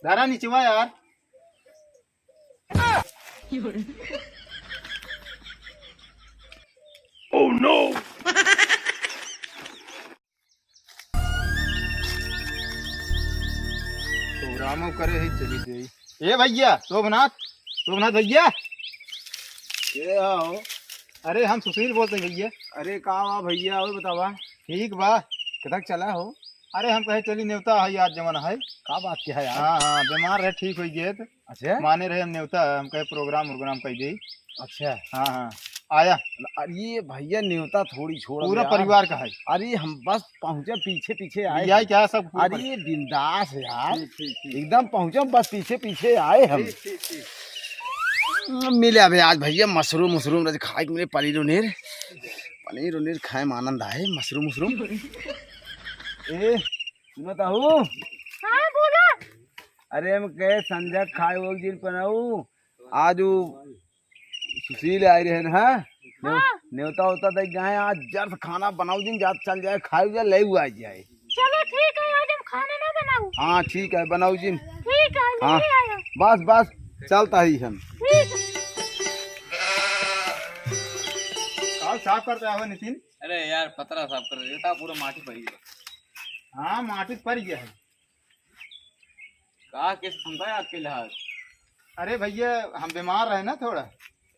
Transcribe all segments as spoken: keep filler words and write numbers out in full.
धरा निचवा यार। प्रोग्रामो करे है, चली गई। ए भैया, शोभनाथ, शोभनाथ भैया। के हो? अरे, हम सुशील बोलते हैं भैया। अरे, का बा भैया, और बतावा। ठीक बा। किधर चला हो? अरे, हम कहे चली, नेवता है यार, जवन है। का बात किया है यार? हाँ, हाँ, बीमार रहे, ठीक हो गए। अच्छा। माने रहे हम नेवता, हम कहे प्रोग्राम उग्राम कर दे। अच्छा। हाँ, हाँ, आया। अरे भैया, नेवता थोड़ी छोड़ पूरा यार। परिवार का है। अरे हम बस पहुँचे, पीछे पीछे आए भैया हैं। क्या सब पूरा अरे परिवार? बिंदास यार। ठीक, ठीक, ठीक। एकदम पहुँचे, बस पीछे पीछे आए हम। ठीक, ठीक, ठीक। मिले अबे आज भैया मशरूम, मशरूम आज खाए के मिले, पनीर उनीर, पनीर उनीर खाए में आनंद आए, मशरूम, मशरूम। ए, सुनो ताहू। हाँ, बोला। अरे हम कहे संझा खाए वो दिन पनाऊ, आज उ सुशील आए रहे ना, हाँ? नेव-, हाँ। नेवता होता देख गए, आज जर से खाना बनाऊ दिन, जात चल जाए, खाए जा, ले हुआ आ जाए। चलो ठीक है, आज हम खाना ना बनाऊ। हाँ ठीक है, बनाऊ दिन। ठीक है, हाँ। ले आयो। बस बस, चलता ही हम। ठीक है। और साफ करता है नितिन? अरे यार, पतरा साफ कर देता, पूरा माटी पड़ी है। हाँ, माटी पड़ गया है। का केस सुनता है आपके लिहाज? अरे भैया, हम बीमार रहे ना थोड़ा,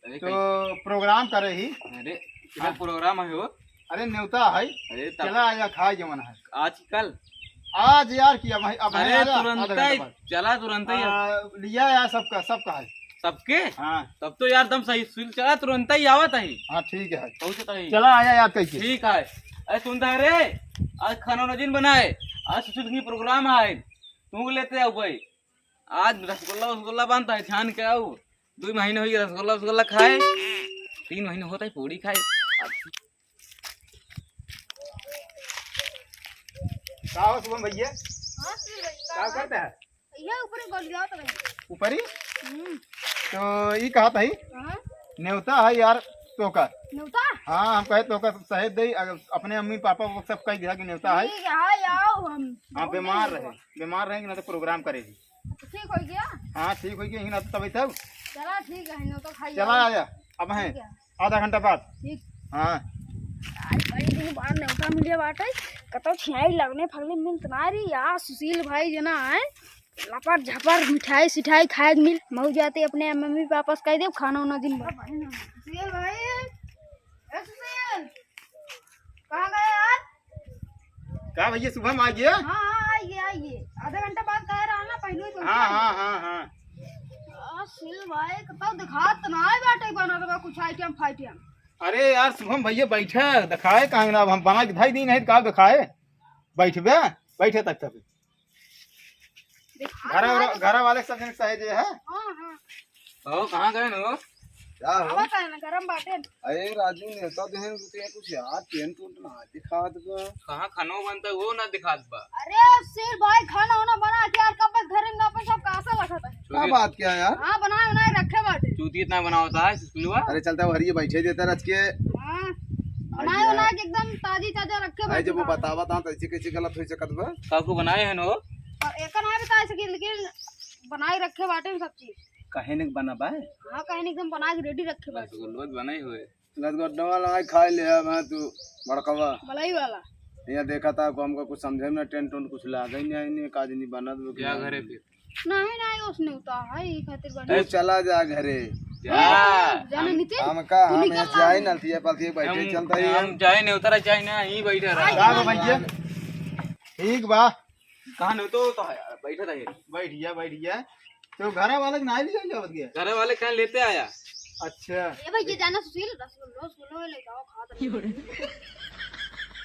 अरे तो कहीं प्रोग्राम करे ही। अरे, किधर प्रोग्राम है वो? अरे, नेवता है। अरे, तब चला आया, खाए जवन है। आज की कल? आज यार की, अब, अब अरे, आया, तुरंत आधा घंटा ही, बाद। चला तुरंत ही। आ, लिया यार सबका, सबका है। सबके? हाँ। तब तो यार दम सही, सुशील चला तुरंत ही आवत है। हाँ, ठीक है। पहुँचता ही। चला आया यार कह के। ठीक है। अरे, सुनता है रे, आज खाना वाना जिन बनाए, आज सुशील की प्रोग्राम है। तू लेते आओ भाई, आज रसगुल्ला वसगुल्ला बनता है, छान के आओ। दो महीने हो गए रसगुल्ला वसगुल्ला खाए, तीन महीने होता है पूड़ी खाए। का हो शुभम भैया? हाँ, श्री भाई, का का हो? करता है? ये ऊपर ही गोलियात रहे। ऊपर ही? हम्म। तो ई कहा था ही? हाँ? नेवता है यार तोका। नेवता? हाँ, हम कहे तोका सहेज दे, अगर अपने अम्मी पापा को सब कह दिया कि नेवता है। ठीक है, आओ हम। हाँ, बहुत बीमार दिन रहे, हुआ। बीमार रहे कि ना तो प्रोग्राम करेगी। तो ठीक हो गया? हाँ, ठीक हो गया, ना तो तब तब। चला ठीक है, नेवता खाई चला आओ। आया, अब है। ठीक है। आधा घंटा बाद। ठीक। हाँ। आज बड़ी दिन बाद नेवता मिले बाटे, कतौ छिनाई लगने फगने मिलत ना रही। या सुशील भाई जो ना है, लपर झपर मिठाई सिठाई खाए के मिल, मऊ जाते अपने मम्मी पापा से कह दे खाना उना दिन भर। सुशील भाई, ए सुशील, कहाँ गए यार? का भैया शुभम आ गया? हाँ, हाँ, आइए, आइए। आधा घंटा बाद कह रहा ना, पहले ही तो हाँ, हाँ, हाँ, हाँ। आ, सुशील भाई, कतौ दिखात ना है बाटे बना रहा कुछ आइटम फाइटम। अरे यार शुभम भैया बैठा, दिखाए कहाँ ना, अब हम बना के धाई दिन है, का दिखाए? बैठबे, बैठे तक तब। देखा घरा, हमारे घरा वाले सब जन सहेजे है। हाँ, हाँ। ओ, कहाँ गए न हो? क्या हो? आवत है ना, गरम बाटे। अरे राजू, नेवता देहन तू तो कुछ यार टेंट उंट ना दिखात बा। कहाँ खानो बनता वो ना दिखात बा। अरे शेर भाई, खाना वाना बना के यार, कब तक धरेंगे अपन सब का आशा लगत है। का बात क्या यार? हाँ, बनाए बनाए रखे बाटे। चूती इतना बनावता है सुलवा। अरे चलता हरिये बैठे देता रच के। हाँ, बनाए बनाए के एकदम ताजी ताजा रखे भाई, बाटे जब वो खाना। बतावा था तो ऐसे कैसे गलत हो सकत बा? काकू बनाए हैं नो? और एक ना बता सके, लेकिन बनाए रखे बाटे सब चीज। कहे ने बना बा? हाँ, कहे ने एकदम बना के रेडी रखे बाटे। रसगुल्ला बनाए हुए। रसगुल्ला वाला आई खाए ले अब, हाँ, तू बड़कवा। मलाई वाला। यहाँ देखा था, हमको कुछ समझे में टेंट उंट कुछ लागे ही नहीं, नहीं, काज नहीं बनत, वो क्या क्या घरे नहीं। फिर? नहीं, नहीं, उसने उतारा है, ई खातिर तू बने। चला जा घरे। जा। जाने हम, नितिन, हमका, तू हम निकल यहाँ ना। जाए नलतिया पलतिया बैठे हम, चलता ही हम हम। जाए नहीं उतरा, जाए ना, यहीं बैठे रहा। का बा भैया? ठीक बा। कहाँ नहीं तो, तो है, बैठे रहे। बैठ गया, बैठ गया। तो घरा वाले के नाई लिया जावत गया? घरा वाले कहाँ लेते आया? अच्छा। ए भैया, जाना सुशील, रसगुल्ला, रसगुल्ला ले जाओ, खा तो।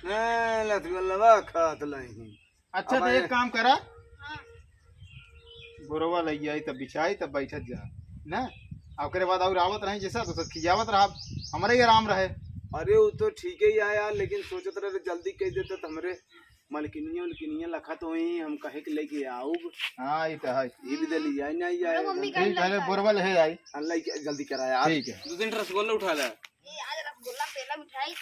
ए, रसगुल्ला खात नहीं। अच्छा, अब तो आए। एक काम करा। हाँ। बोरवा लग आई, तब बिछाई, तब बैठत जा, ना? आ ओकरे बाद और आवत रही, जैसा तो सब खियावत रहा, हमारे ही आराम रहे। अरे, वो तो ठीक ही आया, लेकिन सोचत रहे, जल्दी कह देते तो हमरे मलकिनिया, उलकिनिया लखत होई, हम कहे के लेके आउब। हाँ, ये तो है। ये भी दे लिया, नहीं आया। अरे, मम्मी ठीक है, बोरवा ले आई। हाँ, लेके जल्दी करा यार। ठीक है। दो तीन रसगुल्ला उठा ला। ए, आज रसगुल्ला, पेला, मिठाई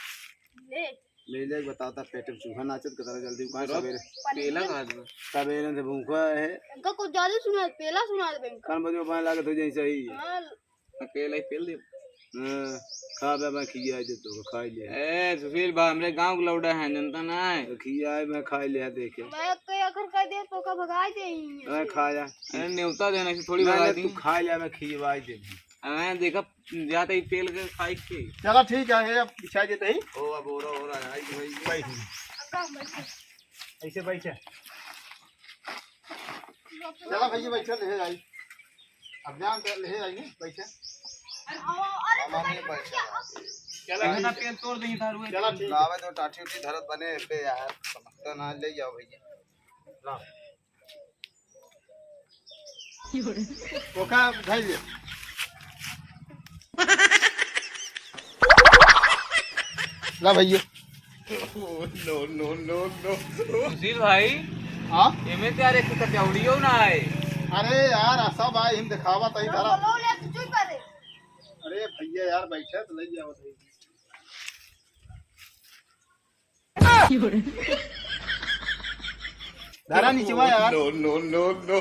ले। ले ले, बताता पेट में चूहा नाचत, कतरा जल्दी उठा, चलो, सवेरे। पेला खा दो। सवेरे से भूखा है। इनका कुछ ज्यादा सुना, पेला सुना दे इनका। कान बजो बाएं लागत हो जाए सही। हाँ। पेला ही पेल दे। हाँ, खा बे, मैं खिया दे तो, खा ले। ए, सुशील बा, हमरे गांव के लौड़ा है, जनता ना है। तो खिया है, मैं खा ले, देखे। मैं कई अखर कह दे तो का भगाई दे ही। मैं खा जा। अरे, नेवता देना से थोड़ी मैं भगाई तू दी। खा ले, मैं खिया दे। अरे, देखा, जाते ही पेल के खाई के। चला ठीक है, ये अब बिछा देते ही। ओ, अब हो रहा, हो रहा है, आई भाई। भाई। अक्का, बैठ। ऐसे बैठे। चला भैया, बैठे, ले आई। अब जान तो ले आई, नहीं बैठे। अरे, अरे, हमारे बैठे। चला, इतना पेल तोड़ देंगे, दारू है। चला, ठीक है। लावे तो टाठी उठी धरत बने पे यार, समझते ना, ले जाओ भैया। ला। ओका धइले। ला भैया। No, no, no, no। सुशील भाई, हाँ? एमे तो यार एक कचौड़ियो ना है। अरे यार, ऐसा भाई हम दिखावा तही धरा। बोलो ले, तू चुप कर रे। अरे भैया यार, बैठे तो ले जाओ भाई। धरा निचवा यार। No, no, no, no।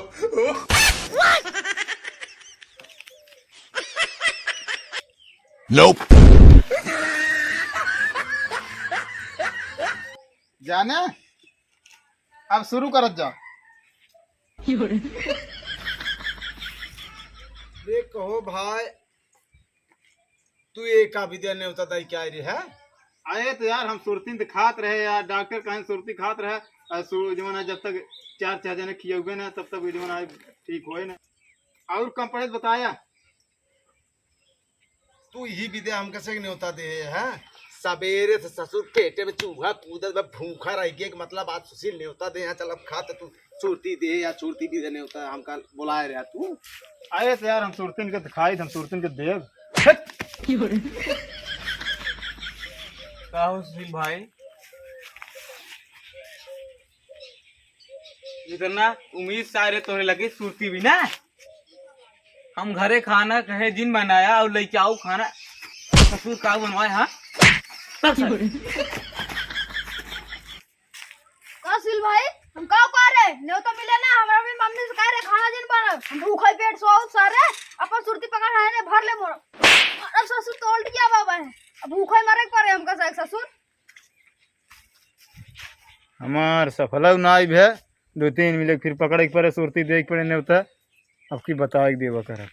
Nope। जाने, अब शुरू करत जा। देख कहो भाई, तू ये का विद्या नेवता दाई क्या रे है? अरे तो यार, हम सुरती तो खात रहे यार, डॉक्टर कहें सुरती खात रहे। और सु-, जवन है, जब तक चार चार जने खियौबे ना, तब तक जवन है ठीक होए ना। और कम पड़े तो बताया। तू यही विद्या हमके से नेवता दे है? सवेरे से ससुर पेटे में चूहा कूदत बा, भूखा रह गया कि मतलब आज सुशील नेवता दे है, चल अब खा तो तू सुरती दे या सुरती भी देने होता है, हमका बुलाए रहा तू। आए तो यार, हम सुरतिन के दिखाई, हम सुरतिन के देव। हट। का हो सुशील भाई, इतना उम्मीद सारे तोरे लगे सुरती भी ना, हम घरे खाना कहे जिन बनाया और लेके आओ खाना, ससुर का बनवाए, हाँ? तब सर। का सुशील भाई, हम का कह रहे? नेवता मिले ना, हमरा भी मम्मी से कह रहे खाना जिन बनाओ। हम भूखे पेट सोओ सारे, अपन सुरती पकड़ है ने भर ले मोर। अब ससुर तो उल्ट क्या बाबा है, अब भूखे मरे के पड़े हमका साहब ससुर। हमार सफला नाई भे, दो तीन मिले फिर पकड़े के पड़े, सुरती दे के पड़े नेवता, अब की बताए के देवा कर।